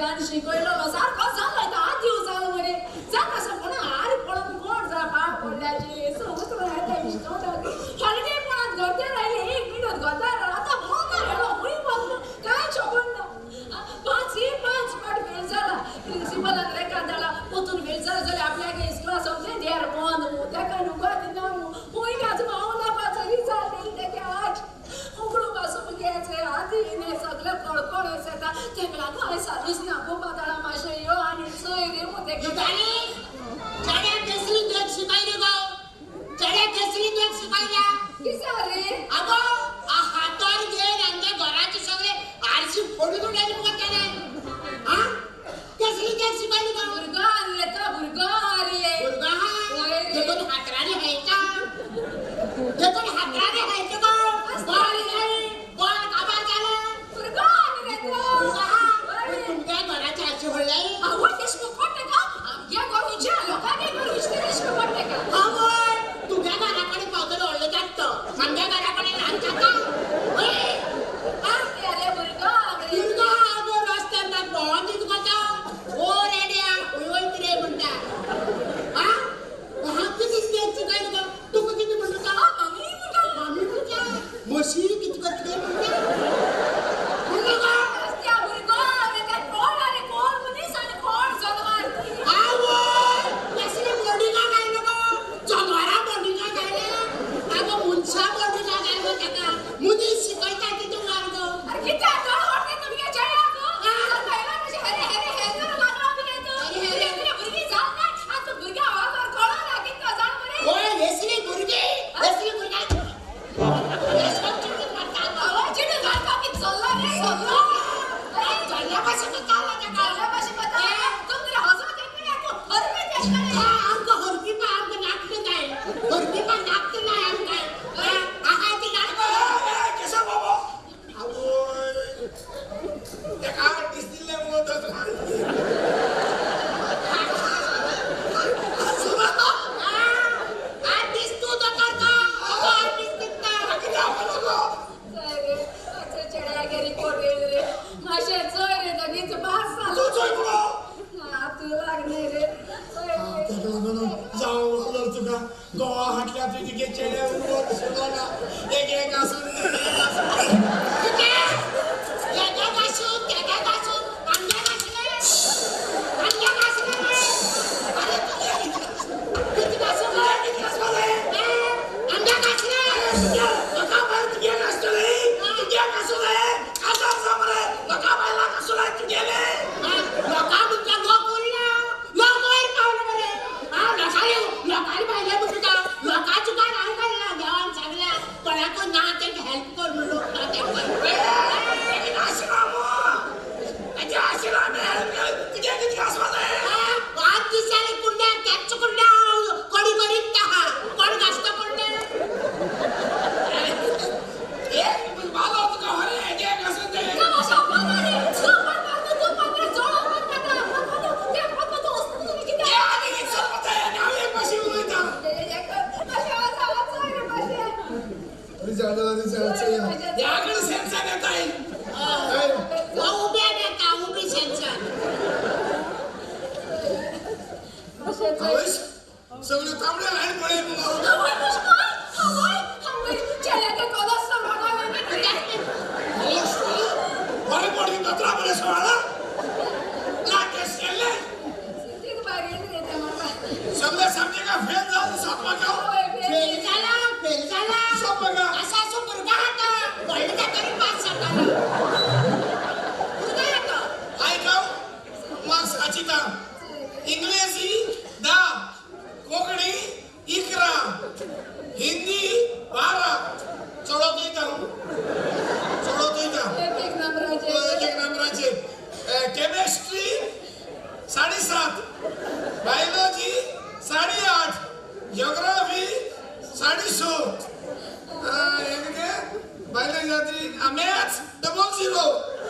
भुरग्यान शिकयलो सारको जालो 10 दिवस जालो मरे जाता कोणा आर पळोवन कोण जा पाड पडल्याची समुद्र हॉलिडे पणात घरते राहिले एक मिनट घरदार आतां भोंवता गेलो खंय वचलो कांय खबर ना 5 पाट फेल जाला प्रिंसिपलान रेकाद धाडला वचून फेल जाला जाल्यार आपल्याक इस्कुला सगळें देर बंद मू ताका नुगा दिना मू खंय गाज पावना पाचो रिजाल्ट येयले तेगे आज उगडू पासून मुगे हाती सगळें कळकळ येता तेका लागून हांवें सारूच ना गोपा दाडा मातशें यो आनी चोय रे मू तेका कितें रे अगो हातार घेवन आमच्या घराचे सगळे आरशी फोडून उडयली मुगो तेणें आं कसली देख शिकयली गो भुरगो आसले तो भुरगो रे भुरगो आहा देखून हातरांनी खेळटा देखून हातरांनी खेळटा गो बॉल बॉल काबार जालें भुरगो आसले तो भुरगो आहा तुमच्या घराचे आरशी फोडले आवय तेश कोण तेका आमगे घर उज्या लोकांगे घर उजते तेश कोण तेका आवय तुज्या घरा कडेन पावतलो व्हडलो जाता तो आमच्या घरा कडेन ल्हान जाता अरे भुरगो भुरगो आगो रस्त्यार ना भोंवन दी तुका तो ओ रेड्या खंय वयता रे म्हणटा आं हांव कितें शिकयलें गो तुका कितें म्हणटा मामी म्हणटा मामी म्हणटा म्हशी कितें करतले म्हणटा म्हणटा गो रस्त्या भुरगो रे कोण अरे कोण मनीस आनी कोण जनावर आवय कसले बोर्डिंगाक आयलो गो जनावरां बोर्डिंगाक आयले आगो मनशां बोर्डिंगाक आयलो ताका मनीस शिकयता कितें मार्ग अरे कितें तोड व्हडलें तुमगे चेड्याक हेरे हेरे हेरे लागला तुगे तूं हेरे भुरगीं जाल ना आतां भुरग्यां आवाजार कळना कितें जाण मरे ओय हेसली भुरगीं हेसली भुरग्यां आवय चिडून घालता की चल्ला रे चल्ला चल्ल्या भाशेन चल्ला ताका चल्ल्या भाशेन तुमगे हजो तें हरपी तेश कडेन आमकां हरपी आमकां नाकलें जाय हरपी नाकलें जाय आमकां आहा ती नाकलें केसो बाबा आवय तेका दिसतिल्लें मुगो तसो आज दिसतू दोतोर तो आज दिसता कितें आपलो गो चोय रे मातशें चेड्यागे रिपोर्ट येयले रे मातशें चोय रे दोगीच पास तूं जालो चोय मुगो तूं लागले रे चोय रे ताका लागून जावं लागलो तुका गोवा हाटल्या तुजी तुगे चेडे उरवत सुद्दां एक एक आसून एक आसून कितें हेका आसून तेका आसून आमग्याक आसलें आमग्याक आसलें अरे कितें आसूं कितें आसपालें आमग्याक आसलें लोकां भायर तुगे आसतलें तुगे आसलें काजार जा मरे लोकां बायलांक आसलें तुगेलें लोकां म्हणटा लोक उरला लोक वयर पावलो मरे आं लोकांनी लोकांनी भायले म्हणटा लोकां तुका हांव घालना देवान सांगल्या कोणाकूय ना तेंकां हेल्प कर म्हणून ना तेंकां आठ दीस जाले कुंड्याक तेच कुंड्या कडी करीत आहा कोण घासता कुंड्या उब्यान येता उबी सेन्सर सगळे तांबडे लायन पळय मुगो बरें पडली दोतोरा बरें सोळा टेस्ट केल्लें सगळे सामके का फेल जावन सातवा फेल जाला फेल जाला सातवा असा असो भुरगो आहा व्हडलो जातरी पास जातालो भुरगो आहा आयकाव मार्क्स आचिता इंग्लिशी 10 कोंकणी 11 हिंदी 12 चडोत वयता चडोत वयता एक एक नंबराचेर एक एक नंबराचेर केमिस्ट्री 7.5 बायोलॉजी 8.5 जियोग्राफी 6.5 हे कितें बायोलॉजी मॅथ्स 00